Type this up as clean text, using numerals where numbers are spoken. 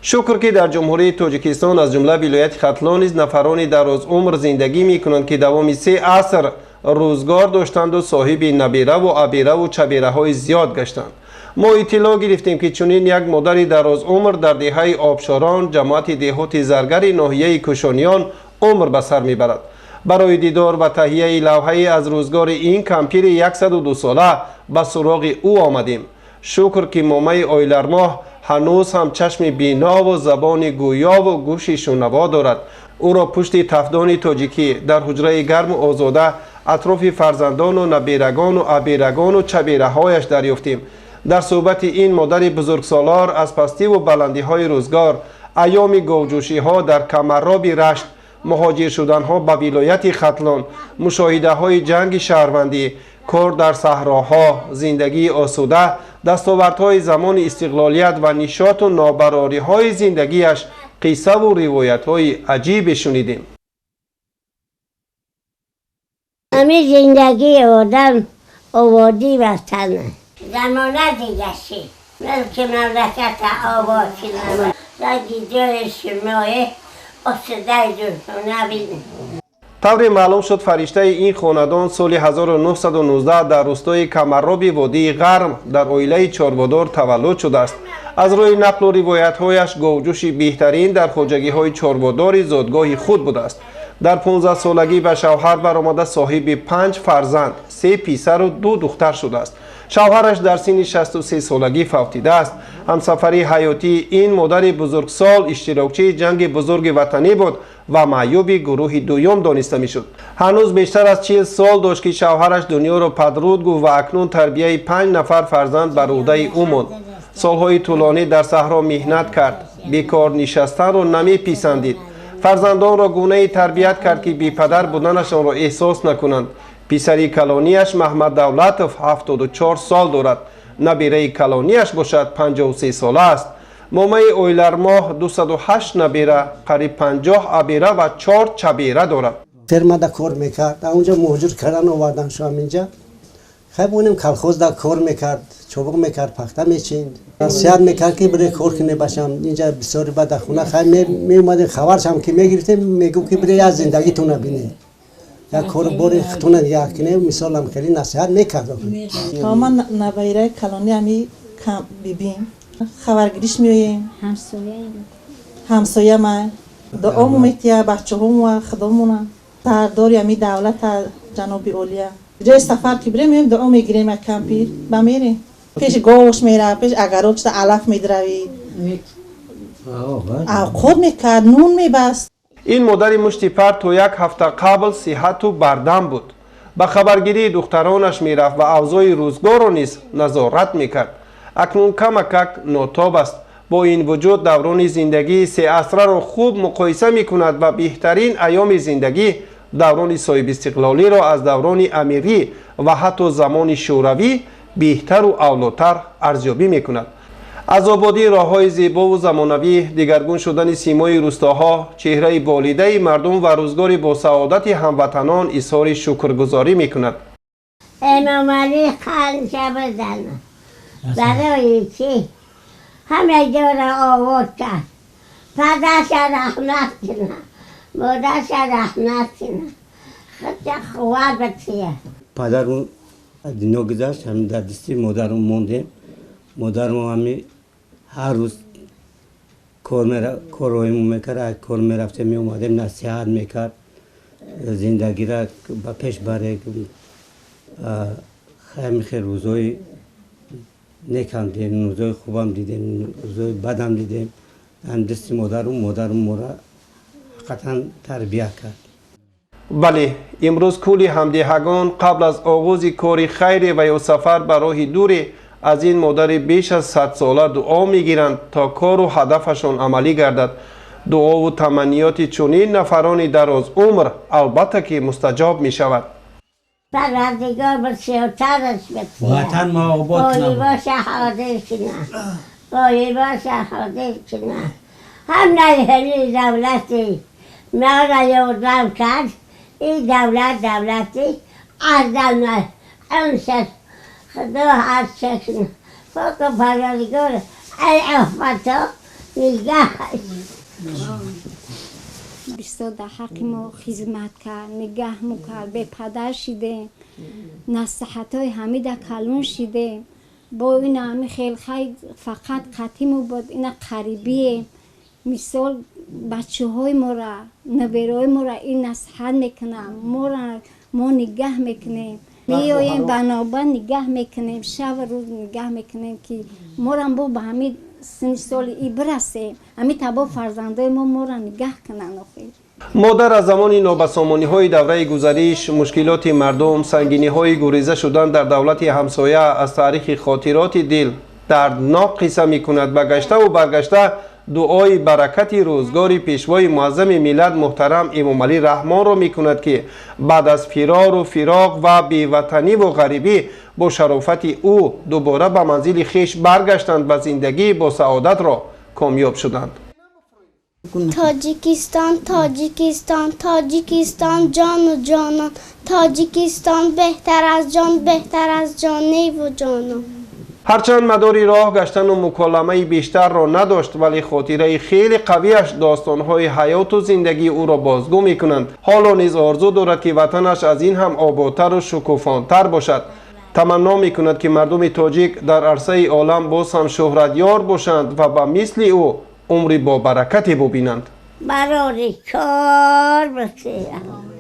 Шукр, ки дар Ҷумҳурии Тоҷикистон, аз ҷумла вилояти Хатлон низ нафарони дарозумр зиндагӣ мекунанд, ки давоми 3 аср рӯзгор доштанду соҳиби набераву абераву чабераҳои зиёд гаштанд. Мо иттилоъ гирифтем, ки чунин як модари дарозумр дар деҳаи Обшорон, ҷамоати деҳоти Заргари ноҳияи Кӯшониён умр ба сар мебарад. Барои дидор ва таҳияи лавҳае аз рӯзгори ин кампири 102 сола ба суроғи ӯ омадем. Шукр, ки момаи Ойлармоҳ ҳанӯз ҳам чашми бинову забони гӯёву гӯши шунаво дорад. Ӯро пушти тафдони тоҷикӣ, дар ҳуҷраи гарму озода, атрофи фарзандону наберагону аберагону чабераҳояш дарёфтем. Дар суҳбати ин модари бузургсолор аз пастиву баландиҳои рӯзгор, айёми говҷӯшиҳо дар Камарроби Рашт, муҳоҷир шуданҳо ба вилояти Хатлон, мушоҳидаҳои ҷанги шаҳрвандӣ, кор дар саҳроҳо, зиндагии осуда, дастовардҳои замони истиқлолият ва нишоту нобарориҳои зиндагиаш қиссаву ривоятҳои аҷибе шунидем. Ҳамин зиндагии одам ободӣ ватан замона дигаштӣ, милки мамлаката обод кинам, ҷои шумое осудаи набинем. Тавре маълум шуд, фариштаи ин хонадон соли 1919 дар рӯстои Камарроби водии Ғарм дар оилаи чорводор таваллуд шудааст. Аз рӯи нақлу ривоятҳояш, говҷӯши беҳтарин дар хоҷагиҳои чорводори зодгоҳи худ будааст. Дар 15 солагӣ ба шавҳар баромада, соҳиби панҷ фарзанд, се писару ду духтар шудааст. Шавҳараш дар синни 63 солагӣ фавтидааст. Ҳамсафари ҳаётии ин модари бузургсол иштирокчии Ҷанги Бузурги Ватанӣ буд ва маъюби гурӯҳи дуюм дониста мешуд. Ҳанӯз бештар аз 40 сол дошт, ки шавҳараш дунёро падруд гуфт ва акнун тарбияи панҷ нафар фарзанд бар ӯҳдаи ӯ монд. Солҳои тӯлонӣ дар саҳро меҳнат кард, бекор нишастанро намеписандид. Фарзандонро гунае тарбият кард, ки бепадар буданашонро эҳсос накунанд. Писари калонияш Маҳмад Давлатов 74 сол дорад, набираи калонияш бошад 53 сола аст. Момаи Ойлармоҳ 208 набера, қариб 50 абера ва чор чабера дорад. Фермада кор мекард, онҷо муҳоҷир кардан овардан шуам инҷа. Хай, бонем, колхозда кор мекард, чобуқ мекард, пахта мечинд. Насиҳат мекард, ки бире кор куне, башам инҷа бисёри баъд дар хона. Хай, меомадем, хабаршам ки мегирифтем, мегуфт, ки бире як зиндагитона бине, як кору бори хутуна як кине. Мисолам, хеле насиҳат мекард. Ман набайраи калони ами бибим, хабаргириш меоем, ҳамсояма, дуому метия, бачаҳомуа, худомуна, сардори ами давлата, ҷаноби олия. Ҷои сафар ки бирем, меоем, дуо мегирем, як кампир ба мерем, пеши говш мерафт, пеш агарот шуда алаф медравид, авқот мекард, нун мебаст. Ин модари муштипар то як ҳафта қабл сиҳату бардам буд, ба хабаргирии духтаронаш мерафт ва авзои рӯзгорро низ назорат мекард. Акнун камакак нотоб аст. Бо ин вуҷуд даврони зиндагии сеасраро хуб муқоиса мекунад ва беҳтарин айёми зиндагӣ, даврони соҳибистиқлолиро аз даврони амирӣ ва ҳатто замони шӯравӣ беҳтару авлотар арзёбӣ мекунад. Аз ободии роҳҳои зебову замонавӣ, дигаргун шудани симои рӯстоҳо, чеҳраи болидаи мардум ва рӯзгори босаодати ҳамватанон изҳори шукргузорӣ мекунад. Эмомалӣ қанча бизанам, барои чӣ ҳама ҷоро овод кард. Падарша раҳмат кунам, модарша раҳмат кунам, худша қувват бития. Падарум аз дунё гузашт, ҳамин дар дасти модарум мондем. Модарум ҳами ҳар рӯз корҳоимо мекард, кор мерафтем, меомадем, насиҳат мекард, зиндагиро ба пеш баре. Ҳами хел рӯзҳои некам дидем, рӯзҳои хубам дидем, рӯзҳои бадам дидем. Ҳам дасти модарум, модарум моро ҳақиқатан тарбия кард. Бале, имрӯз кулли ҳамдеҳагон қабл аз оғози кори хайре ва ё сафар ба роҳи дуре аз ин модари беш аз 100сола дуо мегиранд, то кору ҳадафашон амалӣ гардад. Дуову таманниёти чунин нафарони дарозумр албатта ки мустаҷоб мешавад. Парвардигор бисёртараш бития. Ватан мо обод. Бои боша ҳозир кина, бои боша ҳозир кина. Ҳамаи ҳамин давлати маро ёрдам кард. Ин давлат давлати аздам аншад. Худо ҳар ча кина, поку парвардигор ай офато. نگه. بسیار در حق ما خدمت کرد، نگه مو کرد، به پدر شیدیم، نصیحت های همه در کلون شیدیم. با این همی خیلی خیلی فقط قطعی مو بود، اینا قریبیه. مثال بچه های ما را، نویرهای ما را این نصیحت میکنم، ما را ما نگه میکنیم. میاییم بنابر نگه میکنیم، شب و روز نگه میکنیم که ما را با به همین سن سال ای برسیم، همین تبا فرزندای ما ما را نگه کنن آخر. модар аз замони нобасомониҳои давраи гузариш, мушкилоти мардум, сангиниҳои гуреза шудан дар давлати ҳамсоя аз таърихи хотироти дил дарднок қисса мекунад. Ба гаштаву баргашта дуои баракати рӯзгори пешвои муаззами миллат муҳтарам Эмомалӣ Раҳмонро мекунад, ки баъд аз фирору фироқ ва беватаниву ғарибӣ бо шарофати ӯ дубора ба манзили хеш баргаштанд ва зиндагии босаодатро комёб шуданд. Тоҷикистон, Тоҷикистон, Тоҷикистон, ҷону ҷонон, Тоҷикистон беҳтар аз ҷон, беҳтар аз ҷоневу ҷонон. Ҳарчанд мадори роҳ гаштану муколамаи бештарро надошт, вале хотираи хеле қавиаш достонҳои ҳаёту зиндагии ӯро бозгӯ мекунанд. Ҳоло низ орзу дорад, ки ватанаш аз ин ҳам ободтару шукуфонтар бошад. Таманно мекунад, ки мардуми тоҷик дар арсаи олам боз ҳам шӯҳратёр бошанд ва ба мисли ӯ умри бобаракате бубинанд. برای کار بسیار.